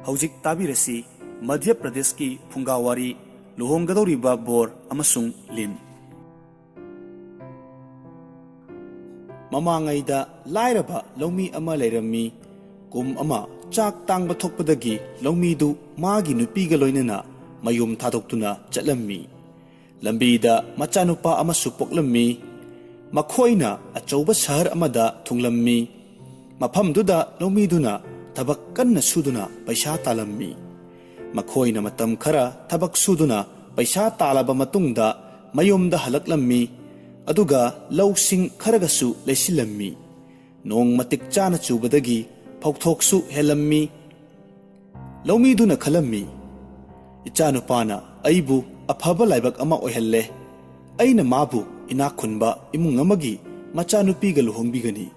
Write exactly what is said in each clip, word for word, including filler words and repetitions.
ꯍꯧꯖꯤꯛ ꯇꯥꯕꯤꯔꯁꯤ ꯃꯙ꯭ꯌ ꯄ꯭ꯔꯗꯦꯁꯀꯤ ꯐꯨꯡꯒꯥꯋꯥꯔꯤ, ꯂꯨꯍꯣꯡꯒꯗꯧꯔꯤꯕ ꯕꯣꯔ ꯑꯃꯁꯨꯡ ꯂꯤꯟ꯫ ꯃꯃꯥꯡꯉꯩꯗ ꯂꯥꯏꯔꯕ ꯂꯧꯃꯤ ꯑꯃ ꯂꯩꯔꯝꯃꯤ꯫ ꯀꯨꯝ ꯑꯃ ꯆꯥꯛ ꯇꯥꯡꯕ ꯊꯣꯛꯄꯗꯒꯤ ꯂꯧꯃꯤꯗꯨ ꯃꯥꯒꯤ ꯅꯨꯄꯤꯒ ꯂꯣꯏꯅꯅ ꯃꯌꯨꯝ ꯊꯥꯗꯣꯛꯇꯨꯅ ꯆꯠꯂꯝꯃꯤ꯫ ꯂꯝꯕꯤꯗ ꯃꯆꯥꯅꯨꯄꯥ ꯑꯃꯁꯨ ꯄꯣꯛꯂꯝꯃꯤ꯫ ꯃꯈꯣꯏꯅ ꯑꯆꯧꯕ ꯁꯍꯔ ꯑꯃꯗ ꯊꯨꯡꯂꯝꯃꯤ꯫ ꯃꯐꯝꯗꯨꯗ ꯂꯧꯃꯤꯗꯨꯅ ꯊꯕꯛ ꯀꯟꯅ ꯁꯨꯗꯨꯅ ꯄꯩꯁꯥ ꯇꯥꯜꯂꯝꯃꯤ꯫ ꯃꯈꯣꯏꯅ ꯃꯇꯝ ꯈꯔ ꯊꯕꯛ ꯁꯨꯗꯨꯅ ꯄꯩꯁꯥ ꯇꯥꯜꯂꯕ ꯃꯇꯨꯡꯗ ꯃꯌꯨꯝꯗ ꯍꯜꯂꯛꯂꯝꯃꯤ꯫ ꯑꯗꯨꯒ ꯂꯧꯁꯤꯡ ꯈꯔꯒꯁꯨ ꯂꯩꯁꯤꯜꯂꯝꯃꯤ꯫ ꯅꯣꯡ ꯃꯇꯤꯛ ꯆꯥꯅ ꯆꯨꯕꯗꯒꯤ ꯐꯧꯊꯣꯛꯁꯨ ꯍꯦꯜꯂꯝꯃꯤ꯫ ꯂꯧꯃꯤꯗꯨꯅ ꯈꯜꯂꯝꯃꯤ, "ꯏꯆꯥꯅꯨꯄꯥꯅ ꯑꯩꯕꯨ ꯑꯐꯕ ꯂꯥꯏꯕꯛ ꯑꯃ ꯑꯣꯏꯍꯜꯂꯦ꯫ ꯑꯩꯅ ꯃꯥꯕꯨ ꯏꯅꯥꯛ ꯈꯨꯟꯕ ꯏꯃꯨꯡ ꯑꯃꯒꯤ ꯃꯆꯥꯅꯨꯄꯤꯒ ꯂꯨꯍꯣꯡꯕꯤꯒꯅꯤ꯫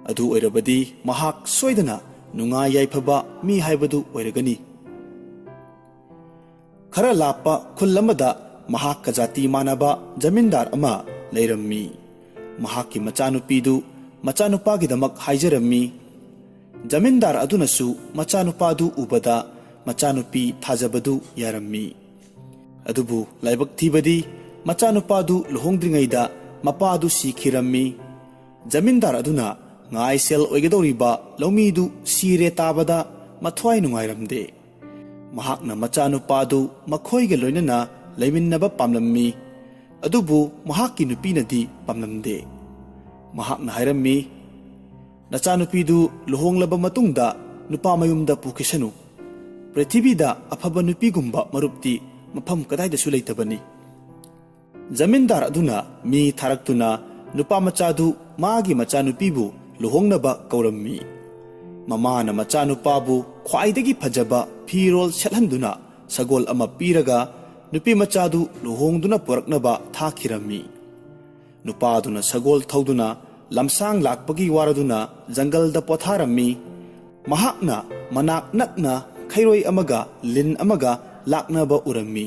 ꯑꯗꯨ ꯑꯣꯏꯔꯕꯗꯤ ꯃꯍꯥꯛ ꯁꯣꯏꯗꯅ ꯅꯨꯡꯉꯥꯏ ꯌꯥꯏꯐꯕ ꯃꯤ ꯍꯥꯏꯕꯗꯨ ꯑꯣꯏꯔꯒꯅꯤ"꯫ ꯈꯔ ꯂꯥꯞꯄ ꯈꯨꯜ ꯑꯃꯗ ꯃꯍꯥꯛꯀ ꯖꯥꯇꯤ ꯃꯥꯟꯅꯕ ꯖꯃꯤꯟꯗꯥꯔ ꯑꯃ ꯂꯩꯔꯝꯃꯤ꯫ ꯃꯍꯥꯛꯀꯤ ꯃꯆꯥꯅꯨꯄꯤꯗꯨ ꯃꯆꯥꯅꯨꯄꯥꯒꯤꯗꯃꯛ ꯍꯥꯏꯖꯔꯝꯃꯤ꯫ ꯖꯃꯤꯟꯗꯥꯔ ꯑꯗꯨꯅꯁꯨ ꯃꯆꯥꯅꯨꯄꯥꯗꯨ ꯎꯕꯗ ꯃꯆꯥꯅꯨꯄꯤ ꯊꯥꯖꯕꯗꯨ ꯌꯥꯔꯝꯃꯤ꯫ ꯑꯗꯨꯕꯨ ꯂꯥꯏꯕꯛ ꯊꯤꯕꯗꯤ ꯃꯆꯥꯅꯨꯄꯥꯗꯨ ꯂꯨꯍꯣꯡꯗ꯭ꯔꯤꯉꯩꯗ ꯃꯄꯥꯗꯨ ꯁꯤꯈꯤꯔꯝꯃꯤ꯫ ꯖꯃꯤꯟꯗꯥꯔ ꯑꯗꯨꯅ ꯉꯥꯏꯁꯦꯜ ꯑꯣꯏꯒꯗꯧꯔꯤꯕ ꯂꯧꯃꯤꯗꯨ ꯁꯤꯔꯦ ꯇꯥꯕꯗ ꯃꯊ꯭ꯋꯥꯏ ꯅꯨꯡꯉꯥꯏꯔꯝꯗꯦ꯫ ꯃꯍꯥꯛꯅ ꯃꯆꯥꯅꯨꯄꯥꯗꯨ ꯃꯈꯣꯏꯒ ꯂꯣꯏꯅꯅ ꯂꯩꯃꯤꯟꯅꯕ ꯄꯥꯝꯂꯝꯃꯤ꯫ ꯑꯗꯨꯕꯨ ꯃꯍꯥꯛꯀꯤ ꯅꯨꯄꯤꯅꯗꯤ ꯄꯥꯝꯂꯝꯗꯦ꯫ ꯃꯍꯥꯛꯅ ꯍꯥꯏꯔꯝꯃꯤ, "ꯅꯆꯥꯅꯨꯄꯤꯗꯨ ꯂꯨꯍꯣꯡꯂꯕ ꯃꯇꯨꯡꯗ ꯅꯨꯄꯥ ꯃꯌꯨꯝꯗ ꯄꯨꯈꯤꯁꯅꯨ꯫ ꯄ꯭ꯔꯤꯊꯤꯕꯤꯗ ꯑꯐꯕ ꯅꯨꯄꯤꯒꯨꯝꯕ ꯃꯔꯨꯞꯇꯤ ꯃꯐꯝ ꯀꯗꯥꯏꯗꯁꯨ ꯂꯩꯇꯕꯅꯤ"꯫ ꯖꯃꯤꯟꯗꯥꯔ ꯑꯗꯨꯅ ꯃꯤ ꯊꯥꯔꯛꯇꯨꯅ ꯅꯨꯄꯥ ꯃꯆꯥꯗꯨ ꯃꯥꯒꯤ ꯃꯆꯥꯅꯨꯄꯤꯕꯨ ꯂꯨꯍꯣꯡꯅꯕ ꯀꯧꯔꯝꯃꯤ꯫ ꯃꯃꯥꯅ ꯃꯆꯥꯅꯨꯄꯥꯕꯨ ꯈ꯭ꯋꯥꯏꯗꯒꯤ ꯐꯖꯕ ꯐꯤꯔꯣꯜ ꯁꯦꯠꯍꯟꯗꯨꯅ ꯁꯒꯣꯜ ꯑꯃ ꯄꯤꯔꯒ ꯅꯨꯄꯤ ꯃꯆꯥꯗꯨ ꯂꯨꯍꯣꯡꯗꯨꯅ ꯄꯨꯔꯛꯅꯕ ꯊꯥꯈꯤꯔꯝꯃꯤ꯫ ꯅꯨꯄꯥꯗꯨꯅ ꯁꯒꯣꯜ ꯊꯧꯗꯨꯅ ꯂꯝꯁꯥꯡ ꯂꯥꯛꯄꯒꯤ ꯋꯥꯔꯗꯨꯅ ꯖꯪꯒꯜꯗ ꯄꯣꯊꯥꯔꯝꯃꯤ꯫ ꯃꯍꯥꯛꯅ ꯃꯅꯥꯛ ꯅꯛꯅ ꯈꯩꯔꯣꯏ ꯑꯃꯒ ꯂꯤꯟ ꯑꯃꯒ ꯂꯥꯛꯅꯕ ꯎꯔꯝꯃꯤ꯫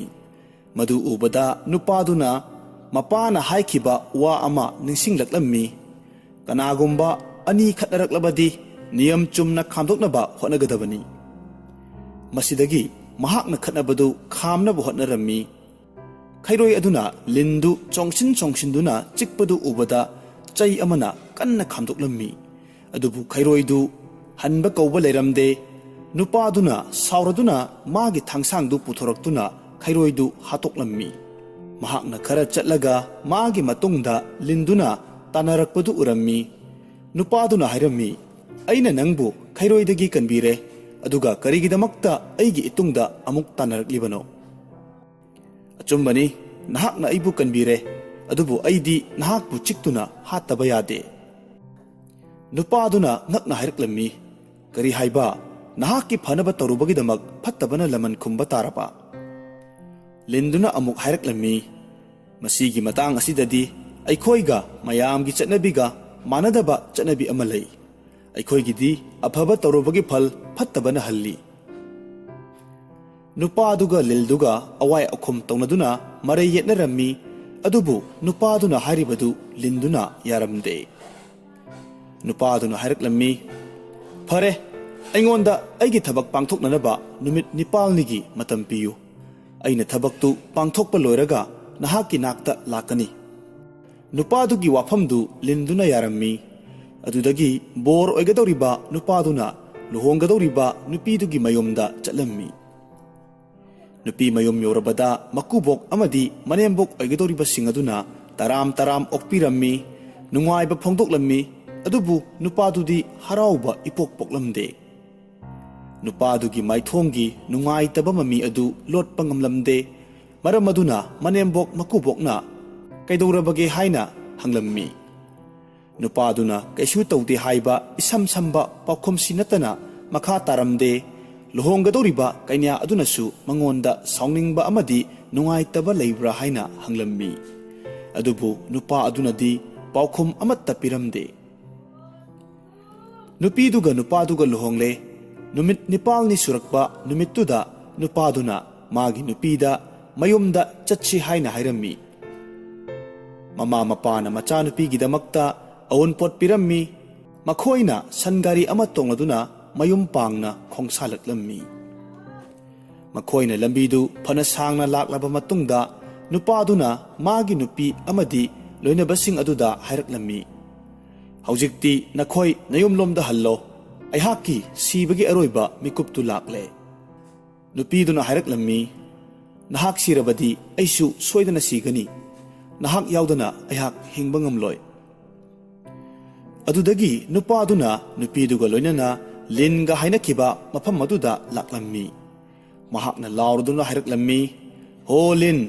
ꯃꯗꯨ ꯎꯕꯗ ꯅꯨꯄꯥꯗꯨꯅ ꯃꯄꯥꯅ ꯍꯥꯏꯈꯤꯕ ꯋꯥ ꯑꯃ ꯅꯤꯡꯁꯤꯡꯂꯛꯂꯝꯃꯤ꯫ ꯀꯅꯥꯒꯨꯝꯕ ꯑꯅꯤ ꯈꯠꯅꯔꯛꯂꯕꯗꯤ ꯅꯤꯌꯝ ꯆꯨꯝꯅ ꯈꯥꯝꯗꯣꯛꯅꯕ ꯍꯣꯠꯅꯒꯗꯕꯅꯤ꯫ ꯃꯁꯤꯗꯒꯤ ꯃꯍꯥꯛꯅ ꯈꯠꯅꯕꯗꯨ ꯈꯥꯝꯅꯕ ꯍꯣꯠꯅꯔꯝꯃꯤ꯫ ꯈꯩꯔꯣꯏ ꯑꯗꯨꯅ ꯂꯤꯟꯗꯨ ꯆꯣꯡꯁꯤꯟ ꯆꯣꯡꯁꯤꯟꯗꯨꯅ ꯆꯤꯛꯄꯗꯨ ꯎꯕꯗ ꯆꯩ ꯑꯃꯅ ꯀꯟꯅ ꯈꯥꯝꯗꯣꯛꯂꯝꯃꯤ꯫ ꯑꯗꯨꯕꯨ ꯈꯩꯔꯣꯏꯗꯨ ꯍꯟꯕ ꯀꯧꯕ ꯂꯩꯔꯝꯗꯦ꯫ ꯅꯨꯄꯥꯗꯨꯅ ꯁꯥꯎꯔꯗꯨꯅ ꯃꯥꯒꯤ ꯊꯥꯡꯁꯥꯡꯗꯨ ꯄꯨꯊꯣꯔꯛꯇꯨꯅ ꯈꯩꯔꯣꯏꯗꯨ ꯍꯥꯠꯇꯣꯛꯂꯝꯃꯤ꯫ ꯃꯍꯥꯛꯅ ꯈꯔ ꯆꯠꯂꯒ ꯃꯥꯒꯤ ꯃꯇꯨꯡꯗ ꯂꯤꯟꯗꯨꯅ ꯇꯥꯟꯅꯔꯛꯄꯗꯨ ꯎꯔꯝꯃꯤ꯫ ꯅꯨꯄꯥꯗꯨꯅ ꯍꯥꯏꯔꯝꯃꯤ, "ꯑꯩꯅ ꯅꯪꯕꯨ ꯈꯩꯔꯣꯏꯗꯒꯤ ꯀꯟꯕꯤꯔꯦ, ꯑꯗꯨꯒ ꯀꯔꯤꯒꯤꯗꯃꯛꯇ ꯑꯩꯒꯤ ꯏꯇꯨꯡꯗ ꯑꯃꯨꯛ ꯇꯥꯟꯅꯔꯛꯂꯤꯕꯅꯣ?" "ꯑꯆꯨꯝꯕꯅꯤ, ꯅꯍꯥꯛꯅ ꯑꯩꯕꯨ ꯀꯟꯕꯤꯔꯦ, ꯑꯗꯨꯕꯨ ꯑꯩꯗꯤ ꯅꯍꯥꯛꯄꯨ ꯆꯤꯛꯇꯨꯅ ꯍꯥꯠꯇꯕ ꯌꯥꯗꯦ꯫" ꯅꯨꯄꯥꯗꯨꯅ ꯉꯛꯅ ꯍꯥꯏꯔꯛꯂꯝꯃꯤ, "ꯀꯔꯤ ꯍꯥꯏꯕ? ꯅꯍꯥꯛꯀꯤ ꯐꯅꯕ ꯇꯧꯔꯨꯕꯒꯤꯗꯃꯛ ꯐꯠꯇꯕꯅ ꯂꯃꯟ ꯈꯨꯝꯕ ꯇꯥꯔꯕ?" ꯂꯤꯟꯗꯨꯅ ꯑꯃꯨꯛ ꯍꯥꯏꯔꯛꯂꯝꯃꯤ, "ꯃꯁꯤꯒꯤ ꯃꯇꯥꯡ ꯑꯁꯤꯗꯗꯤ ꯑꯩꯈꯣꯏꯒ ꯃꯌꯥꯝꯒꯤ ꯆꯠꯅꯕꯤꯒ ꯃꯥꯟꯅꯗꯕ ꯆꯠꯅꯕꯤ ꯑꯃ ꯂꯩ꯫ ꯑꯩꯈꯣꯏꯒꯤꯗꯤ ꯑꯐꯕ ꯇꯧꯔꯨꯕꯒꯤ ꯐꯜ ꯐꯠꯇꯕꯅ ꯍꯜꯂꯤ꯫" ꯅꯨꯄꯥꯗꯨꯒ ꯂꯤꯜꯗꯨꯒ ꯑꯋꯥꯏ ꯑꯈꯨꯝ ꯇꯧꯅꯗꯨꯅ ꯃꯔꯩ ꯌꯦꯠꯅꯔꯝꯃꯤ꯫ ꯑꯗꯨꯕꯨ ꯅꯨꯄꯥꯗꯨꯅ ꯍꯥꯏꯔꯤꯕꯗꯨ ꯂꯤꯟꯗꯨꯅ ꯌꯥꯔꯝꯗꯦ꯫ ꯅꯨꯄꯥꯗꯨꯅ ꯍꯥꯏꯔꯛꯂꯝꯃꯤ, "ꯐꯔꯦ, ꯑꯩꯉꯣꯟꯗ ꯑꯩꯒꯤ ꯊꯕꯛ ꯄꯥꯡꯊꯣꯛꯅꯅꯕ ꯅꯨꯃꯤꯠ ꯅꯤꯄꯥꯜꯅꯤꯒꯤ ꯃꯇꯝ ꯄꯤꯌꯨ꯫ ꯑꯩꯅ ꯊꯕꯛꯇꯨ ꯄꯥꯡꯊꯣꯛꯄ ꯂꯣꯏꯔꯒ ꯅꯍꯥꯛꯀꯤ ꯅꯥꯛꯇ ꯂꯥꯛꯀꯅꯤ꯫" ꯅꯨꯄꯥꯗꯨꯒꯤ ꯋꯥꯐꯝꯗꯨ ꯂꯤꯟꯗꯨꯅ ꯌꯥꯔꯝꯃꯤ꯫ ꯑꯗꯨꯗꯒꯤ ꯕꯣꯔ ꯑꯣꯏꯒꯗꯧꯔꯤꯕ ꯅꯨꯄꯥꯗꯨꯅ ꯂꯨꯍꯣꯡꯒꯗꯧꯔꯤꯕ ꯅꯨꯄꯤꯗꯨꯒꯤ ꯃꯌꯨꯝꯗ ꯆꯠꯂꯝꯃꯤ꯫ ꯅꯨꯄꯤ ꯃꯌꯨꯝ ꯌꯧꯔꯕꯗ ꯃꯀꯨꯕꯣꯛ ꯑꯃꯗꯤ ꯃꯅꯦꯝꯕꯣꯛ ꯑꯣꯏꯒꯗꯧꯔꯤꯕꯁꯤꯡ ꯑꯗꯨꯅ ꯇꯔꯥꯝ ꯇꯔꯥꯝ ꯑꯣꯛꯄꯤꯔꯝꯃꯤ, ꯅꯨꯡꯉꯥꯏꯕ ꯐꯣꯡꯗꯣꯛꯂꯝꯃꯤ꯫ ꯑꯗꯨꯕꯨ ꯅꯨꯄꯥꯗꯨꯗꯤ ꯍꯔꯥꯎꯕ ꯏꯄꯣꯛ ꯄꯣꯛꯂꯝꯗꯦ꯫ ꯅꯨꯄꯥꯗꯨꯒꯤ ꯃꯥꯏꯊꯣꯡꯒꯤ ꯅꯨꯡꯉꯥꯏꯇꯕ ꯃꯃꯤ ꯑꯗꯨ ꯂꯣꯠꯄ ꯉꯝꯂꯝꯗꯦ꯫ ꯃꯔꯝ ꯑꯗꯨꯅ ꯃꯅꯦꯝꯕꯣꯛ ꯃꯀꯨꯕꯣꯛꯅ, "ꯀꯩꯗꯧꯔꯕꯒꯦ?" ꯍꯥꯏꯅ ꯍꯪꯂꯝꯃꯤ꯫ ꯅꯨꯄꯥꯗꯨꯅ ꯀꯩꯁꯨ ꯇꯧꯗꯦ ꯍꯥꯏꯕ ꯏꯁꯝ ꯁꯝꯕ ꯄꯥꯎꯈꯨꯝꯁꯤ ꯅꯠꯇꯅ ꯃꯈꯥ ꯇꯥꯔꯝꯗꯦ꯫ ꯂꯨꯍꯣꯡꯒꯗꯧꯔꯤꯕ ꯀꯩꯅꯥ ꯑꯗꯨꯅꯁꯨ ꯃꯉꯣꯟꯗ ꯁꯥꯎꯅꯤꯡꯕ ꯑꯃꯗꯤ ꯅꯨꯡꯉꯥꯏꯇꯕ ꯂꯩꯕ꯭ꯔꯥ ꯍꯥꯏꯅ ꯍꯪꯂꯝꯃꯤ꯫ ꯑꯗꯨꯕꯨ ꯅꯨꯄꯥ ꯑꯗꯨꯅꯗꯤ ꯄꯥꯎꯈꯨꯝ ꯑꯃꯠꯇ ꯄꯤꯔꯝꯗꯦ꯫ ꯅꯨꯄꯤꯗꯨꯒ ꯅꯨꯄꯥꯗꯨꯒ ꯂꯨꯍꯣꯡꯂꯦ꯫ ꯅꯨꯃꯤꯠ ꯅꯤꯄꯥꯜꯅꯤ ꯁꯨꯔꯛꯄ ꯅꯨꯃꯤꯠꯇꯨꯗ ꯅꯨꯄꯥꯗꯨꯅ ꯃꯥꯒꯤ ꯅꯨꯄꯤꯗ ꯃꯌꯨꯝꯗ ꯆꯠꯁꯤ ꯍꯥꯏꯅ ꯍꯥꯏꯔꯝꯃꯤ꯫ ꯃꯃꯥ ꯃꯄꯥꯅ ꯃꯆꯥꯅꯨꯄꯤꯒꯤꯗꯃꯛꯇ ꯑꯎꯟꯄꯣꯠ ꯄꯤꯔꯝꯃꯤ꯫ ꯃꯈꯣꯏꯅ ꯁꯟ ꯒꯥꯔꯤ ꯑꯃ ꯇꯣꯡꯂꯗꯨꯅ ꯃꯌꯨꯝ ꯄꯥꯡꯅ ꯈꯣꯡꯁꯥꯜꯂꯛꯂꯝꯃꯤ꯫ ꯃꯈꯣꯏꯅ ꯂꯝꯕꯤꯗꯨ ꯐꯅ ꯁꯥꯡꯅ ꯂꯥꯛꯂꯕ ꯃꯇꯨꯡꯗ, ꯅꯨꯄꯥꯗꯨꯅ ꯃꯥꯒꯤ ꯅꯨꯄꯤ ꯑꯃꯗꯤ ꯂꯣꯏꯅꯕꯁꯤꯡ ꯑꯗꯨꯗ ꯍꯥꯏꯔꯛꯂꯝꯃꯤ, "ꯍꯧꯖꯤꯛꯇꯤ ꯅꯈꯣꯏ ꯅꯌꯨꯝꯂꯣꯝꯗ ꯍꯜꯂꯣ꯫ ꯑꯩꯍꯥꯛꯀꯤ ꯁꯤꯕꯒꯤ ꯑꯔꯣꯏꯕ ꯃꯤꯀꯨꯞꯇꯨ ꯂꯥꯛꯂꯦ꯫" ꯅꯨꯄꯤꯗꯨꯅ ꯍꯥꯏꯔꯛꯂꯝꯃꯤ, "ꯅꯍꯥꯛ ꯁꯤꯔꯕꯗꯤ ꯑꯩꯁꯨ ꯁꯣꯏꯗꯅ ꯁꯤꯒꯅꯤ꯫ ꯅꯍꯥꯛ ꯌꯥꯎꯗꯅ ꯑꯩꯍꯥꯛ ꯍꯤꯡꯕ ꯉꯝꯂꯣꯏ꯫" ꯑꯗꯨꯗꯒꯤ ꯅꯨꯄꯥꯗꯨꯅ ꯅꯨꯄꯤꯗꯨꯒ ꯂꯣꯏꯅꯅ ꯂꯤꯟꯒ ꯍꯥꯏꯅꯈꯤꯕ ꯃꯐꯝ ꯑꯗꯨꯗ ꯂꯥꯛꯂꯝꯃꯤ꯫ ꯃꯍꯥꯛꯅ ꯂꯥꯎꯔꯗꯨꯅ ꯍꯥꯏꯔꯛꯂꯝꯃꯤ, "ꯍꯣ ꯂꯤꯟ,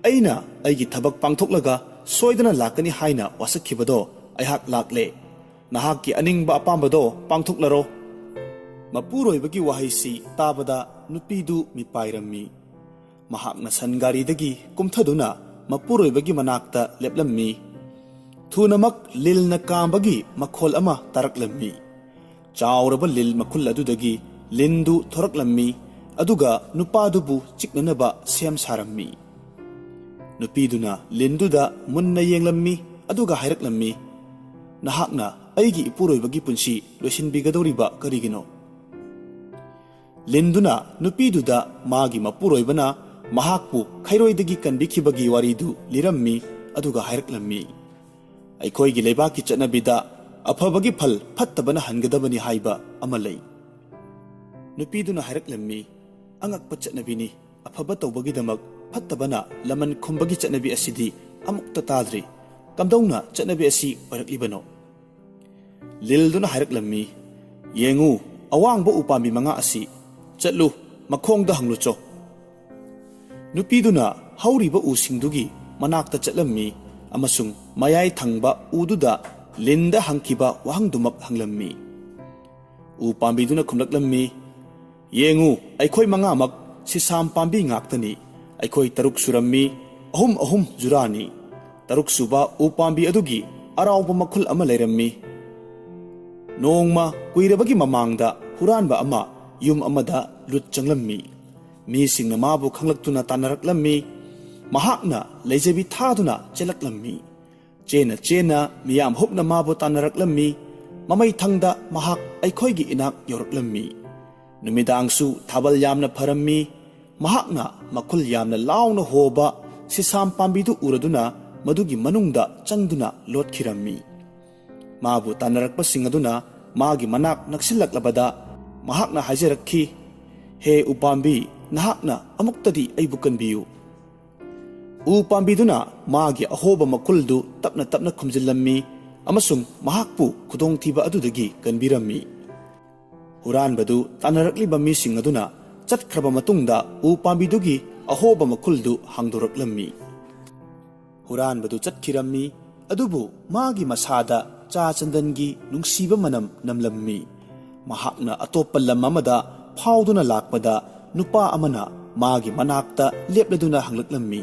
ꯑꯩꯅ ꯑꯩꯒꯤ ꯊꯕꯛ ꯄꯥꯡꯊꯣꯛꯂꯒ ꯁꯣꯏꯗꯅ ꯂꯥꯛꯀꯅꯤ ꯍꯥꯏꯅ ꯋꯥꯁꯛꯈꯤꯕꯗꯣ ꯑꯩꯍꯥꯛ ꯂꯥꯛꯂꯦ꯫ ꯅꯍꯥꯛꯀꯤ ꯑꯅꯤꯡꯕ ꯑꯄꯥꯝꯕꯗꯣ ꯄꯥꯡꯊꯣꯛꯂꯔꯣ꯫" ꯃꯄꯨꯔꯣꯏꯕꯒꯤ ꯋꯥꯍꯩꯁꯤ ꯇꯥꯕꯗ ꯅꯨꯄꯤꯗꯨ ꯃꯤꯄꯥꯏꯔꯝꯃꯤ꯫ ꯃꯍꯥꯛꯅ ꯁꯟ ꯒꯥꯔꯤꯗꯒꯤ ꯀꯨꯝꯊꯗꯨꯅ ꯃꯄꯨꯔꯣꯏꯕꯒꯤ ꯃꯅꯥꯛꯇ ꯂꯦꯞꯂꯝꯃꯤ꯫ ꯊꯨꯅꯃꯛ ꯂꯤꯜꯅ ꯀꯥꯝꯕꯒꯤ ꯃꯈꯣꯜ ꯑꯃ ꯇꯥꯔꯛꯂꯝꯃꯤ꯫ ꯆꯥꯎꯔꯕ ꯂꯤꯜ ꯃꯈꯨꯜ ꯑꯗꯨꯗꯒꯤ ꯂꯤꯟꯗꯨ ꯊꯣꯔꯛꯂꯝꯃꯤ, ꯑꯗꯨꯒ ꯅꯨꯄꯥꯗꯨꯕꯨ ꯆꯤꯛꯅꯅꯕ ꯁꯦꯝ ꯁꯥꯔꯝꯃꯤ꯫ ꯅꯨꯄꯤꯗꯨꯅ ꯂꯤꯟꯗꯨꯗ ꯃꯨꯟꯅ ꯌꯦꯡꯂꯝꯃꯤ, ꯑꯗꯨꯒ ꯍꯥꯏꯔꯛꯂꯝꯃꯤ, "ꯅꯍꯥꯛꯅ ꯑꯩꯒꯤ ꯏꯄꯨꯔꯣꯏꯕꯒꯤ ꯄꯨꯟꯁꯤ ꯂꯣꯏꯁꯤꯟꯕꯤꯒꯗꯧꯔꯤꯕ ꯀꯔꯤꯒꯤꯅꯣ?" ꯂꯤꯟꯗꯨꯅ ꯅꯨꯄꯤꯗꯨꯗ ꯃꯥꯒꯤ ꯃꯄꯨꯔꯣꯏꯕꯅ ꯃꯍꯥꯛꯄꯨ ꯈꯩꯔꯣꯏꯗꯒꯤ ꯀꯟꯕꯤꯈꯤꯕꯒꯤ ꯋꯥꯔꯤꯗꯨ ꯂꯤꯔꯝꯃꯤ, ꯑꯗꯨꯒ ꯍꯥꯏꯔꯛꯂꯝꯃꯤ, "ꯑꯩꯈꯣꯏꯒꯤ ꯂꯩꯕꯥꯛꯀꯤ ꯆꯠꯅꯕꯤꯗ ꯑꯐꯕꯒꯤ ꯐꯜ ꯐꯠꯇꯕꯅ ꯍꯟꯒꯗꯕꯅꯤ ꯍꯥꯏꯕ ꯑꯃ ꯂꯩ꯫" ꯅꯨꯄꯤꯗꯨꯅ ꯍꯥꯏꯔꯛꯂꯝꯃꯤ, "ꯑꯉꯛꯄ ꯆꯠꯅꯕꯤꯅꯤ꯫ ꯑꯐꯕ ꯇꯧꯕꯒꯤꯗꯃꯛ ꯐꯠꯇꯕꯅ ꯂꯃꯟ ꯈꯨꯝꯕꯒꯤ ꯆꯠꯅꯕꯤ ꯑꯁꯤꯗꯤ ꯑꯃꯨꯛꯇ ꯇꯥꯗ꯭ꯔꯤ꯫ ꯀꯝꯗꯧꯅ ꯆꯠꯅꯕꯤ ꯑꯁꯤ ꯑꯣꯏꯔꯛꯂꯤꯕꯅꯣ?" ꯂꯤꯜꯗꯨꯅ ꯍꯥꯏꯔꯛꯂꯝꯃꯤ, "ꯌꯦꯡꯉꯨ, ꯑꯋꯥꯡꯕ ꯎꯄꯥꯝꯕꯤ ꯃꯉꯥ ꯑꯁꯤ꯫ ꯆꯠꯂꯨ, ꯃꯈꯣꯡꯗ ꯍꯪꯂꯨꯆꯣ꯫" ꯅꯨꯄꯤꯗꯨꯅ ꯍꯧꯔꯤꯕ ꯎꯁꯤꯡꯗꯨꯒꯤ ꯃꯅꯥꯛꯇ ꯆꯠꯂꯝꯃꯤ ꯑꯃꯁꯨꯡ ꯃꯌꯥꯏ ꯊꯪꯕ ꯎꯗꯨꯗ ꯂꯤꯟꯗ ꯍꯪꯈꯤꯕ ꯋꯥꯍꯪꯗꯨꯃꯛ ꯍꯪꯂꯝꯃꯤ꯫ ꯎ ꯄꯥꯝꯕꯤꯗꯨꯅ ꯈꯨꯝꯂꯛꯂꯝꯃꯤ, "ꯌꯦꯡꯉꯨ, ꯑꯩꯈꯣꯏ ꯃꯉꯥꯃꯛ ꯁꯤꯁꯥꯝ ꯄꯥꯝꯕꯤ ꯉꯥꯛꯇꯅꯤ꯫ ꯑꯩꯈꯣꯏ ꯇꯔꯨꯛ ꯁꯨꯔꯝꯃꯤ, ꯑꯍꯨꯝ ꯑꯍꯨꯝ ꯖꯨꯔꯥꯅꯤ꯫" ꯇꯔꯨꯛ ꯁꯨꯕ ꯎ ꯄꯥꯝꯕꯤ ꯑꯗꯨꯒꯤ ꯑꯔꯥꯎꯕ ꯃꯈꯨꯜ ꯑꯃ ꯂꯩꯔꯝꯃꯤ꯫ ꯅꯣꯡꯃ ꯀꯨꯏꯔꯕꯒꯤ ꯃꯃꯥꯡꯗ ꯍꯨꯔꯥꯟꯕ ꯑꯃ ꯌꯨꯝ ꯑꯃꯗ ꯂꯨꯠ ꯆꯪꯂꯝꯃꯤ꯫ ꯃꯤꯁꯤꯡꯅ ꯃꯥꯕꯨ ꯈꯪꯂꯛꯇꯨꯅ ꯇꯥꯟꯅꯔꯛꯂꯝꯃꯤ꯫ ꯃꯍꯥꯛꯅ ꯂꯩꯖꯕꯤ ꯊꯥꯗꯨꯅ ꯆꯦꯜꯂꯛꯂꯝꯃꯤ꯫ ꯆꯦꯟꯅ ꯆꯦꯟꯅ ꯃꯤꯌꯥꯝ ꯍꯨꯞꯅ ꯃꯥꯕꯨ ꯇꯥꯟꯅꯔꯛꯂꯝꯃꯤ꯫ ꯃꯃꯩꯊꯪꯗ ꯃꯍꯥꯛ ꯑꯩꯈꯣꯏꯒꯤ ꯏꯅꯥꯛ ꯌꯧꯔꯛꯂꯝꯃꯤ꯫ ꯅꯨꯃꯤꯗꯥꯡꯁꯨ ꯊꯥꯕꯜ ꯌꯥꯝꯅ ꯐꯔꯝꯃꯤ꯫ ꯃꯍꯥꯛꯅ ꯃꯈꯨꯜ ꯌꯥꯝꯅ ꯂꯥꯎꯅ ꯍꯣꯕ ꯁꯤꯁꯥꯝ ꯄꯥꯝꯕꯤꯗꯨ ꯎꯔꯗꯨꯅ ꯃꯗꯨꯒꯤ ꯃꯅꯨꯡꯗ ꯆꯪꯗꯨꯅ ꯂꯣꯠꯈꯤꯔꯝꯃꯤ꯫ ꯃꯥꯕꯨ ꯇꯥꯟꯅꯔꯛꯄꯁꯤꯡ ꯑꯗꯨꯅ ꯃꯥꯒꯤ ꯃꯅꯥꯛ ꯅꯛꯁꯤꯜꯂꯛꯂꯕꯗ ꯃꯍꯥꯛꯅ ꯍꯥꯏꯖꯔꯛꯈꯤ, "ꯍꯦ ꯎꯄꯥꯝꯕꯤ, ꯅꯍꯥꯛꯅ ꯑꯃꯨꯛꯇꯗꯤ ꯑꯩꯕꯨ ꯀꯟꯕꯤꯌꯨ꯫" ꯎ ꯄꯥꯝꯕꯤꯗꯨꯅ ꯃꯥꯒꯤ ꯑꯍꯣꯕ ꯃꯈꯨꯜꯗꯨ ꯇꯞꯅ ꯇꯞꯅ ꯈꯨꯝꯖꯤꯜꯂꯝꯃꯤ ꯑꯃꯁꯨꯡ ꯃꯍꯥꯛꯄꯨ ꯈꯨꯗꯣꯡꯊꯤꯕ ꯑꯗꯨꯗꯒꯤ ꯀꯟꯕꯤꯔꯝꯃꯤ꯫ ꯍꯨꯔꯥꯟꯕꯗꯨ ꯇꯥꯟꯅꯔꯛꯂꯤꯕ ꯃꯤꯁꯤꯡ ꯑꯗꯨꯅ ꯆꯠꯈ꯭ꯔꯕ ꯃꯇꯨꯡꯗ ꯎ ꯄꯥꯝꯕꯤꯗꯨꯒꯤ ꯑꯍꯣꯕ ꯃꯈꯨꯜꯗꯨ ꯍꯥꯡꯗꯣꯔꯛꯂꯝꯃꯤ꯫ ꯍꯨꯔꯥꯟꯕꯗꯨ ꯆꯠꯈꯤꯔꯝꯃꯤ, ꯑꯗꯨꯕꯨ ꯃꯥꯒꯤ ꯃꯁꯥꯗ ꯆꯥ ꯆꯟꯗꯟꯒꯤ ꯅꯨꯡꯁꯤꯕ ꯃꯅꯝ ꯅꯝꯂꯝꯃꯤ꯫ ꯃꯍꯥꯛꯅ ꯑꯇꯣꯞꯄ ꯂꯝ ꯑꯃꯗ ꯐꯥꯎꯗꯨꯅ ꯂꯥꯛꯄꯗ ꯅꯨꯄꯥ ꯑꯃꯅ ꯃꯥꯒꯤ ꯃꯅꯥꯛꯇ ꯂꯦꯞꯂꯗꯨꯅ ꯍꯪꯂꯛꯂꯝꯃꯤ,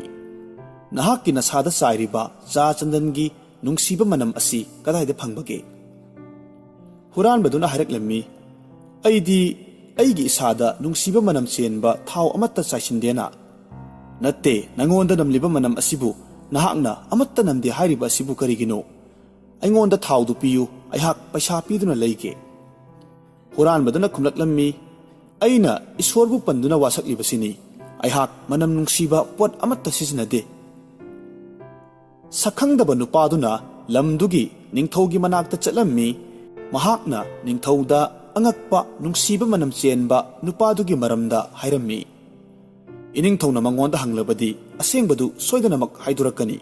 "ꯅꯍꯥꯛꯀꯤ ꯅꯁꯥꯗ ꯆꯥꯏꯔꯤꯕ ꯆꯥ ꯆꯟꯗꯟꯒꯤ ꯅꯨꯡꯁꯤꯕ ꯃꯅꯝ ꯑꯁꯤ ꯀꯗꯥꯏꯗ ꯐꯪꯕꯒꯦ?" ꯍꯨꯔꯥꯟꯕꯗꯨꯅ ꯍꯥꯏꯔꯛꯂꯝꯃꯤ, "ꯑꯩꯗꯤ ꯑꯩꯒꯤ ꯏꯁꯥꯗ ꯅꯨꯡꯁꯤꯕ ꯃꯅꯝ ꯆꯦꯟꯕ ꯊꯥꯎ ꯑꯃꯠꯇ ꯆꯥꯏꯁꯤꯟꯗꯦꯅ꯫" "ꯅꯠꯇꯦ, ꯅꯉꯣꯟꯗ ꯅꯝꯂꯤꯕ ꯃꯅꯝ ꯑꯁꯤꯕꯨ ꯅꯍꯥꯛꯅ ꯑꯃꯠꯇ ꯅꯝꯗꯦ ꯍꯥꯏꯔꯤꯕ ꯑꯁꯤꯕꯨ ꯀꯔꯤꯒꯤꯅꯣ? ꯑꯩꯉꯣꯟꯗ ꯊꯥꯎꯗꯨ ꯄꯤꯌꯨ, ꯑꯩꯍꯥꯛ ꯄꯩꯁꯥ ꯄꯤꯗꯨꯅ ꯂꯩꯒꯦ꯫" ꯍꯨꯔꯥꯟꯕꯗꯨꯅ ꯈꯨꯝꯂꯛꯂꯝꯃꯤ, "ꯑꯩꯅ ꯏꯁꯣꯔꯕꯨ ꯄꯟꯗꯨꯅ ꯋꯥꯁꯛꯂꯤꯕꯁꯤꯅꯤ꯫ ꯑꯩꯍꯥꯛ ꯃꯅꯝ ꯅꯨꯡꯁꯤꯕ ꯄꯣꯠ ꯑꯃꯠꯇ ꯁꯤꯖꯤꯟꯅꯗꯦ꯫" ꯁꯛꯈꯪꯗꯕ ꯅꯨꯄꯥꯗꯨꯅ ꯂꯝꯗꯨꯒꯤ ꯅꯤꯡꯊꯧꯒꯤ ꯃꯅꯥꯛꯇ ꯆꯠꯂꯝꯃꯤ꯫ ꯃꯍꯥꯛꯅ ꯅꯤꯡꯊꯧꯗ ꯑꯉꯛꯄ ꯅꯨꯡꯁꯤꯕ ꯃꯅꯝ ꯆꯦꯟꯕ ꯅꯨꯄꯥꯗꯨꯒꯤ ꯃꯔꯝꯗ ꯍꯥꯏꯔꯝꯃꯤ꯫ ꯏꯅꯤꯡꯊꯧꯅ ꯃꯉꯣꯟꯗ ꯍꯪꯂꯕꯗꯤ ꯑꯁꯦꯡꯕꯗꯨ ꯁꯣꯏꯗꯅꯃꯛ ꯍꯥꯏꯗꯣꯔꯛꯀꯅꯤ꯫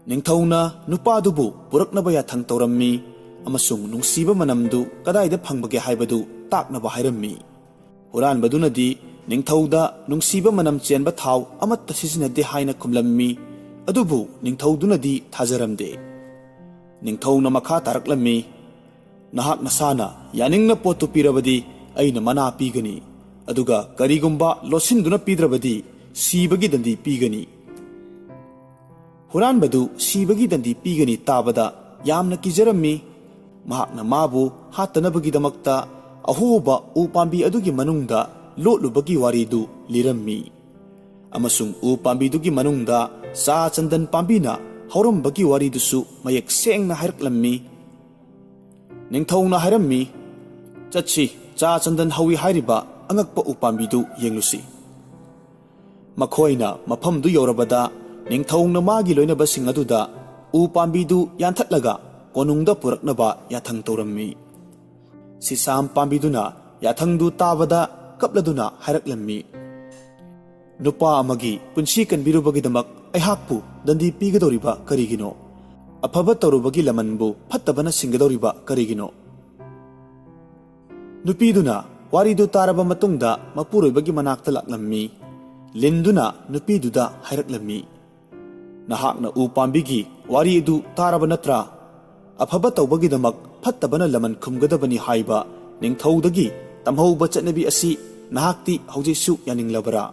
ꯅꯤꯡꯊꯧꯅ ꯅꯨꯄꯥꯗꯨꯕꯨ ꯄꯨꯔꯛꯅꯕ ꯌꯥꯊꯪ ꯇꯧꯔꯝꯃꯤ ꯑꯃꯁꯨꯡ ꯅꯨꯡꯁꯤꯕ ꯃꯅꯝꯗꯨ ꯀꯗꯥꯏꯗ ꯐꯪꯕꯒꯦ ꯍꯥꯏꯕꯗꯨ ꯇꯥꯛꯅꯕ ꯍꯥꯏꯔꯝꯃꯤ꯫ ꯍꯨꯔꯥꯟꯕꯗꯨꯅꯗꯤ ꯅꯤꯡꯊꯧꯗ ꯅꯨꯡꯁꯤꯕ ꯃꯅꯝ ꯆꯦꯟꯕ ꯊꯥꯎ ꯑꯃꯠꯇ ꯁꯤꯖꯤꯟꯅꯗꯦ ꯍꯥꯏꯅ ꯈꯨꯝꯂꯝꯃꯤ, ꯑꯗꯨꯕꯨ ꯅꯤꯡꯊꯧꯗꯨꯅꯗꯤ ꯊꯥꯖꯔꯝꯗꯦ꯫ ꯅꯤꯡꯊꯧꯅ ꯃꯈꯥ ꯇꯥꯔꯛꯂꯝꯃꯤ, "ꯅꯍꯥꯛ ꯅꯁꯥꯅ ꯌꯥꯅꯤꯡꯅ ꯄꯣꯠꯇꯨ ꯄꯤꯔꯕꯗꯤ ꯑꯩꯅ ꯃꯅꯥ ꯄꯤꯒꯅꯤ, ꯑꯗꯨꯒ ꯀꯔꯤꯒꯨꯝꯕ ꯂꯣꯠꯁꯤꯟꯗꯨꯅ ꯄꯤꯗ꯭ꯔꯕꯗꯤ ꯁꯤꯕꯒꯤ ꯗꯟꯗꯤ ꯄꯤꯒꯅꯤ꯫" ꯍꯨꯔꯥꯟꯕꯗꯨ ꯁꯤꯕꯒꯤ ꯗꯟꯗꯤ ꯄꯤꯒꯅꯤ ꯇꯥꯕꯗ ꯌꯥꯝꯅ ꯀꯤꯖꯔꯝꯃꯤ꯫ ꯃꯍꯥꯛꯅ ꯃꯥꯕꯨ ꯍꯥꯠꯇꯅꯕꯒꯤꯗꯃꯛꯇ ꯑꯍꯣꯕ ꯎ ꯄꯥꯝꯕꯤ ꯑꯗꯨꯒꯤ ꯃꯅꯨꯡꯗ ꯂꯣꯠꯂꯨꯕꯒꯤ ꯋꯥꯔꯤꯗꯨ ꯂꯤꯔꯝꯃꯤ꯫ ꯑꯃꯁꯨꯡ ꯎ ꯄꯥꯝꯕꯤꯗꯨꯒꯤ ꯃꯅꯨꯡꯗ ꯆꯥ ꯆꯟꯗꯟ ꯄꯥꯝꯕꯤꯅ ꯍꯧꯔꯝꯕꯒꯤ ꯋꯥꯔꯤꯗꯨꯁꯨ ꯃꯌꯦꯛ ꯁꯦꯡꯅ ꯍꯥꯏꯔꯛꯂꯝꯃꯤ꯫ ꯅꯤꯡꯊꯧꯅ ꯍꯥꯏꯔꯝꯃꯤ, "ꯆꯠꯁꯤ, ꯆꯥ ꯆꯟꯗꯟ ꯍꯧꯏ ꯍꯥꯏꯔꯤꯕ ꯑꯉꯛꯄ ꯎ ꯄꯥꯝꯕꯤꯗꯨ ꯌꯦꯡꯂꯨꯁꯤ"꯫ ꯃꯈꯣꯏꯅ ꯃꯐꯝꯗꯨ ꯌꯧꯔꯕꯗ ꯅꯤꯡꯊꯧꯅ ꯃꯥꯒꯤ ꯂꯣꯏꯅꯕꯁꯤꯡ ꯑꯗꯨꯗ ꯎ ꯄꯥꯝꯕꯤꯗꯨ ꯌꯥꯟꯊꯠꯂꯒ ꯀꯣꯅꯨꯡꯗ ꯄꯨꯔꯛꯅꯕ ꯌꯥꯊꯪ ꯇꯧꯔꯝꯃꯤ꯫ ꯁꯤꯁꯥꯝ ꯄꯥꯝꯕꯤꯗꯨꯅ ꯌꯥꯊꯪꯗꯨ ꯇꯥꯕꯗ ꯀꯞꯂꯗꯨꯅ ꯍꯥꯏꯔꯛꯂꯝꯃꯤ, "ꯅꯨꯄꯥ ꯑꯃꯒꯤ ꯄꯨꯟꯁꯤ ꯀꯟꯕꯤꯔꯨꯕꯒꯤꯗꯃꯛ ꯑꯩꯍꯥꯛꯄꯨ ꯗꯟꯗꯤ ꯄꯤꯒꯗꯧꯔꯤꯕ ꯀꯔꯤꯒꯤꯅꯣ? ꯑꯐꯕ ꯇꯧꯔꯨꯕꯒꯤ ꯂꯃꯟꯕꯨ ꯐꯠꯇꯕꯅ ꯁꯤꯡꯒꯗꯧꯔꯤꯕ ꯀꯔꯤꯒꯤꯅꯣ?" ꯅꯨꯄꯤꯗꯨꯅ ꯋꯥꯔꯤꯗꯨ ꯇꯥꯔꯕ ꯃꯇꯨꯡꯗ ꯃꯄꯨꯔꯣꯏꯕꯒꯤ ꯃꯅꯥꯛꯇ ꯂꯥꯛꯂꯝꯃꯤ꯫ ꯂꯤꯟꯗꯨꯅ ꯅꯨꯄꯤꯗꯨꯗ ꯍꯥꯏꯔꯛꯂꯝꯃꯤ, "ꯅꯍꯥꯛꯅ ꯎ ꯄꯥꯝꯕꯤꯒꯤ ꯋꯥꯔꯤ ꯑꯗꯨ ꯇꯥꯔꯕ ꯅꯠꯇ꯭ꯔꯥ? ꯑꯐꯕ ꯇꯧꯕꯒꯤꯗꯃꯛ ꯐꯠꯇꯕꯅ ꯂꯃꯟ ꯈꯨꯝꯒꯗꯕꯅꯤ ꯍꯥꯏꯕ ꯅꯤꯡꯊꯧꯗꯒꯤ ꯇꯝꯍꯧꯕ ꯆꯠꯅꯕꯤ ꯑꯁꯤ ꯅꯍꯥꯛꯇꯤ ꯍꯧꯖꯤꯛꯁꯨ ꯌꯥꯅꯤꯡꯂꯕꯔꯥ?"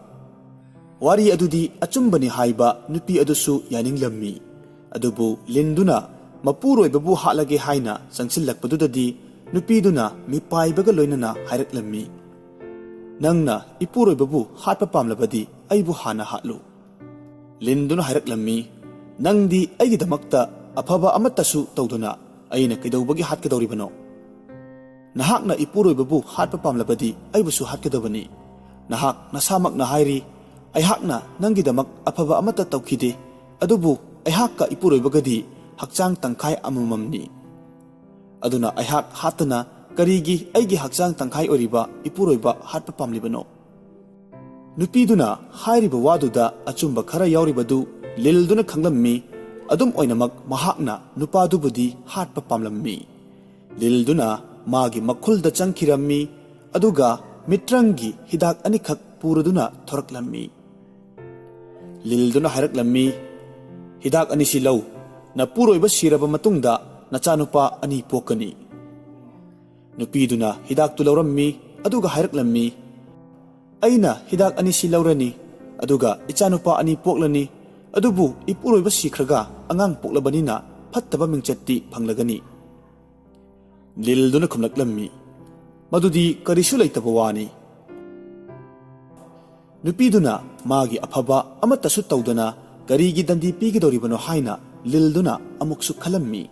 ꯋꯥꯔꯤ ꯑꯗꯨꯗꯤ ꯑꯆꯨꯝꯕꯅꯤ ꯍꯥꯏꯕ ꯅꯨꯄꯤ ꯑꯗꯨꯁꯨ ꯌꯥꯅꯤꯡꯂꯝꯃꯤ꯫ ꯑꯗꯨꯕꯨ ꯂꯤꯟꯗꯨꯅ ꯃꯄꯨꯔꯣꯏꯕꯕꯨ ꯍꯥꯠꯂꯒꯦ ꯍꯥꯏꯅ ꯆꯪꯁꯤꯜꯂꯛꯄꯗꯨꯗꯗꯤ ꯅꯨꯄꯤꯗꯨꯅ ꯃꯤꯄꯥꯏꯕꯒ ꯂꯣꯏꯅꯅ ꯍꯥꯏꯔꯛꯂꯝꯃꯤ, "ꯅꯪꯅ ꯏꯄꯨꯔꯣꯏꯕꯕꯨ ꯍꯥꯠꯄ ꯄꯥꯝꯂꯕꯗꯤ ꯑꯩꯕꯨ ꯍꯥꯟꯅ ꯍꯥꯠꯂꯨ"꯫ ꯂꯤꯟꯗꯨꯅ ꯍꯥꯏꯔꯛꯂꯝꯃꯤ, "ꯅꯪꯗꯤ ꯑꯩꯒꯤꯗꯃꯛꯇ ꯑꯐꯕ ꯑꯃꯠꯇꯁꯨ ꯇꯧꯗꯅ ꯑꯩꯅ ꯀꯩꯗꯧꯕꯒꯤ ꯍꯥꯠꯀꯗꯧꯔꯤꯕꯅꯣ? ꯅꯍꯥꯛꯅ ꯏꯄꯨꯔꯣꯏꯕꯕꯨ ꯍꯥꯠꯄ ꯄꯥꯝꯂꯕꯗꯤ ꯑꯩꯕꯨꯁꯨ ꯍꯥꯠꯀꯗꯕꯅꯤ꯫ ꯅꯍꯥꯛ ꯅꯁꯥꯃꯛꯅ ꯍꯥꯏꯔꯤ, 'ꯑꯩꯍꯥꯛꯅ ꯅꯪꯒꯤꯗꯃꯛ ꯑꯐꯕ ꯑꯃꯠꯇ ꯇꯧꯈꯤꯗꯦ, ꯑꯗꯨꯕꯨ ꯑꯩꯍꯥꯛꯀ ꯏꯄꯨꯔꯣꯏꯕꯒꯗꯤ ꯍꯛꯆꯥꯡ ꯇꯪꯈꯥꯏ ꯑꯃꯃꯝꯅꯤ꯫ ꯑꯗꯨꯅ ꯑꯩꯍꯥꯛ ꯍꯥꯠꯇꯅ ꯀꯔꯤꯒꯤ ꯑꯩꯒꯤ ꯍꯛꯆꯥꯡ ꯇꯪꯈꯥꯏ ꯑꯣꯏꯔꯤꯕ ꯏꯄꯨꯔꯣꯏꯕ ꯍꯥꯠꯄ ꯄꯥꯝꯂꯤꯕꯅꯣ?" ꯅꯨꯄꯤꯗꯨꯅ ꯍꯥꯏꯔꯤꯕ ꯋꯥꯗꯨꯗ ꯑꯆꯨꯝꯕ ꯈꯔ ꯌꯥꯎꯔꯤꯕꯗꯨ ꯂꯤꯜꯗꯨꯅ ꯈꯪꯂꯝꯃꯤ꯫ ꯑꯗꯨꯝ ꯑꯣꯏꯅꯃꯛ, ꯃꯍꯥꯛꯅ ꯅꯨꯄꯥꯗꯨꯕꯨꯗꯤ ꯍꯥꯠꯄ ꯄꯥꯝꯂꯝꯃꯤ꯫ ꯂꯤꯜꯗꯨꯅ ꯃꯥꯒꯤ ꯃꯈꯨꯜꯗ ꯆꯪꯈꯤꯔꯝꯃꯤ, ꯑꯗꯨꯒ ꯃꯤꯇ꯭ꯔꯪꯒꯤ ꯍꯤꯗꯥꯛ ꯑꯅꯤꯈꯛ ꯄꯨꯔꯗꯨꯅ ꯊꯣꯔꯛꯂꯝꯃꯤ꯫ ꯂꯤꯜꯗꯨꯅ ꯍꯥꯏꯔꯛꯂꯝꯃꯤ, "ꯍꯤꯗꯥꯛ ꯑꯅꯤꯁꯤ ꯂꯧ, ꯅꯄꯨꯔꯣꯏꯕ ꯁꯤꯔꯕ ꯃꯇꯨꯡꯗ ꯅꯆꯥꯅꯨꯄꯥ ꯑꯅꯤ ꯄꯣꯛꯀꯅꯤ"꯫ ꯅꯨꯄꯤꯗꯨꯅ ꯍꯤꯗꯥꯛꯇꯨ ꯂꯧꯔꯝꯃꯤ, ꯑꯗꯨꯒ ꯍꯥꯏꯔꯛꯂꯝꯃꯤ, "ꯑꯩꯅ ꯍꯤꯗꯥꯛ ꯑꯅꯤꯁꯤ ꯂꯧꯔꯅꯤ, ꯑꯗꯨꯒ ꯏꯆꯥꯅꯨꯄꯥ ꯑꯅꯤ ꯄꯣꯛꯂꯅꯤ, ꯑꯗꯨꯕꯨ ꯏꯄꯨꯔꯣꯏꯕ ꯁꯤꯈ꯭ꯔꯒ ꯑꯉꯥꯡ ꯄꯣꯛꯂꯕꯅꯤꯅ ꯐꯠꯇꯕ ꯃꯤꯡꯆꯠꯇꯤ ꯐꯪꯂꯒꯅꯤ"꯫ ꯂꯤꯜꯗꯨꯅ ꯈꯨꯝꯂꯛꯂꯝꯃꯤ, "ꯃꯗꯨꯗꯤ ꯀꯔꯤꯁꯨ ꯂꯩꯇꯕ ꯋꯥꯅꯤ"꯫ ꯅꯨꯄꯤꯗꯨꯅ ꯃꯥꯒꯤ ꯑꯐꯕ ꯑꯃꯠꯇꯁꯨ ꯇꯧꯗꯅ ꯀꯔꯤꯒꯤ ꯗꯟꯗꯤ ꯄꯤꯒꯗꯧꯔꯤꯕꯅꯣ ꯍꯥꯏꯅ ꯂꯤꯜꯗꯨꯅ ꯑꯃꯨꯛꯁꯨ ꯈꯜꯂꯝꯃꯤ꯫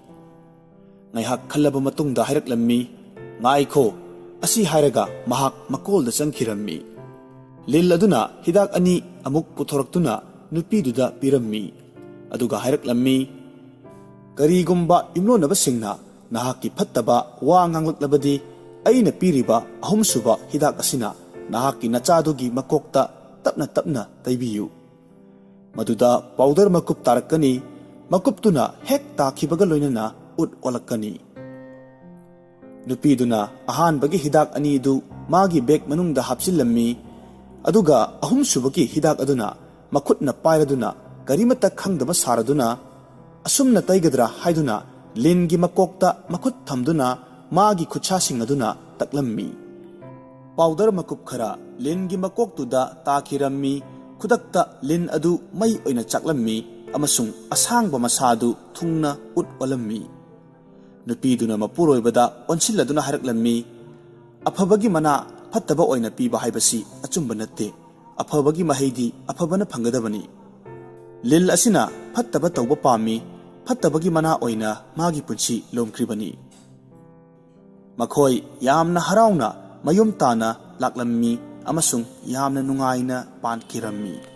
ꯉꯥꯏꯍꯥꯛ ꯈꯜꯂꯕ ꯃꯇꯨꯡꯗ ꯍꯥꯏꯔꯛꯂꯝꯃꯤ, "ꯉꯥꯏꯈꯣ"꯫ ꯑꯁꯤ ꯍꯥꯏꯔꯒ ꯃꯍꯥꯛ ꯃꯀꯣꯜꯗ ꯆꯪꯈꯤꯔꯝꯃꯤ꯫ ꯂꯤꯜ ꯑꯗꯨꯅ ꯍꯤꯗꯥꯛ ꯑꯅꯤ ꯑꯃꯨꯛ ꯄꯨꯊꯣꯔꯛꯇꯨꯅ ꯅꯨꯄꯤꯗꯨꯗ ꯄꯤꯔꯝꯃꯤ꯫ ꯑꯗꯨꯒ ꯍꯥꯏꯔꯛꯂꯝꯃꯤ, "ꯀꯔꯤꯒꯨꯝꯕ ꯌꯨꯝꯂꯣꯟꯅꯕꯁꯤꯡꯅ ꯅꯍꯥꯛꯀꯤ ꯐꯠꯇꯕ ꯋꯥ ꯉꯥꯡꯂꯛꯂꯕꯗꯤ, ꯑꯩꯅ ꯄꯤꯔꯤꯕ ꯑꯍꯨꯝꯁꯨꯕ ꯍꯤꯗꯥꯛ ꯑꯁꯤꯅ ꯅꯍꯥꯛꯀꯤ ꯅꯆꯥꯗꯨꯒꯤ ꯃꯀꯣꯛꯇ ꯇꯞꯅ ꯇꯞꯅ ꯇꯩꯕꯤꯌꯨ꯫ ꯃꯗꯨꯗ ꯄꯥꯎꯗꯔ ꯃꯀꯨꯞ ꯇꯥꯔꯛꯀꯅꯤ꯫ ꯃꯀꯨꯞꯇꯨꯅ ꯍꯦꯛ ꯇꯥꯈꯤꯕꯒ ꯂꯣꯏꯅꯅ ꯎꯠ ꯑꯣꯜꯂꯛꯀꯅꯤ"꯫ ꯅꯨꯄꯤꯗꯨꯅ ꯑꯍꯥꯟꯕꯒꯤ ꯍꯤꯗꯥꯛ ꯑꯅꯤꯗꯨ ꯃꯥꯒꯤ ꯕꯦꯒ ꯃꯅꯨꯡꯗ ꯍꯥꯞꯆꯤꯜꯂꯝꯃꯤ꯫ ꯑꯗꯨꯒ ꯑꯍꯨꯝꯁꯨꯕꯒꯤ ꯍꯤꯗꯥꯛ ꯑꯗꯨꯅ ꯃꯈꯨꯠꯅ ꯄꯥꯏꯔꯗꯨꯅ, ꯀꯔꯤꯃꯠꯇ ꯈꯪꯗꯕ ꯁꯥꯔꯗꯨꯅ, ꯑꯁꯨꯝꯅ ꯇꯩꯒꯗ꯭ꯔꯥ ꯍꯥꯏꯗꯨꯅ ꯂꯤꯟꯒꯤ ꯃꯀꯣꯛꯇ ꯃꯈꯨꯠ ꯊꯝꯗꯨꯅ ꯃꯥꯒꯤ ꯈꯨꯠꯁꯥꯁꯤꯡ ꯑꯗꯨꯅ ꯇꯛꯂꯝꯃꯤ꯫ ꯄꯥꯎꯗꯔ ꯃꯀꯨꯞ ꯈꯔ ꯂꯤꯟꯒꯤ ꯃꯀꯣꯛꯇꯨꯗ ꯇꯥꯈꯤꯔꯝꯃꯤ꯫ ꯈꯨꯗꯛꯇ ꯂꯤꯟ ꯑꯗꯨ ꯃꯩ ꯑꯣꯏꯅ ꯆꯥꯛꯂꯝꯃꯤ ꯑꯃꯁꯨꯡ ꯑꯁꯥꯡꯕ ꯃꯁꯥꯗꯨ ꯊꯨꯡꯅ ꯎꯠ ꯑꯣꯜꯂꯝꯃꯤ꯫ ꯅꯨꯄꯤꯗꯨꯅ ꯃꯄꯨꯔꯣꯏꯕꯗ ꯑꯣꯟꯁꯤꯜꯂꯗꯨꯅ ꯍꯥꯏꯔꯛꯂꯝꯃꯤ, "ꯑꯐꯕꯒꯤ ꯃꯅꯥ ꯐꯠꯇꯕ ꯑꯣꯏꯅ ꯄꯤꯕ ꯍꯥꯏꯕꯁꯤ ꯑꯆꯨꯝꯕ ꯅꯠꯇꯦ꯫ ꯑꯐꯕꯒꯤ ꯃꯍꯩꯗꯤ ꯑꯐꯕꯅ ꯐꯪꯒꯗꯕꯅꯤ꯫ ꯂꯤꯜ ꯑꯁꯤꯅ ꯐꯠꯇꯕ ꯇꯧꯕ ꯄꯥꯝꯃꯤ, ꯐꯠꯇꯕꯒꯤ ꯃꯅꯥ ꯑꯣꯏꯅ ꯃꯥꯒꯤ ꯄꯨꯟꯁꯤ ꯂꯣꯝꯈ꯭ꯔꯤꯕꯅꯤ"꯫ ꯃꯈꯣꯏ ꯌꯥꯝꯅ ꯍꯔꯥꯎꯅ ꯃꯌꯨꯝ ꯇꯥꯅ ꯂꯥꯛꯂꯝꯃꯤ ꯑꯃꯁꯨꯡ ꯌꯥꯝꯅ ꯅꯨꯡꯉꯥꯏꯅ ꯄꯥꯟꯈꯤꯔꯝꯃꯤ꯫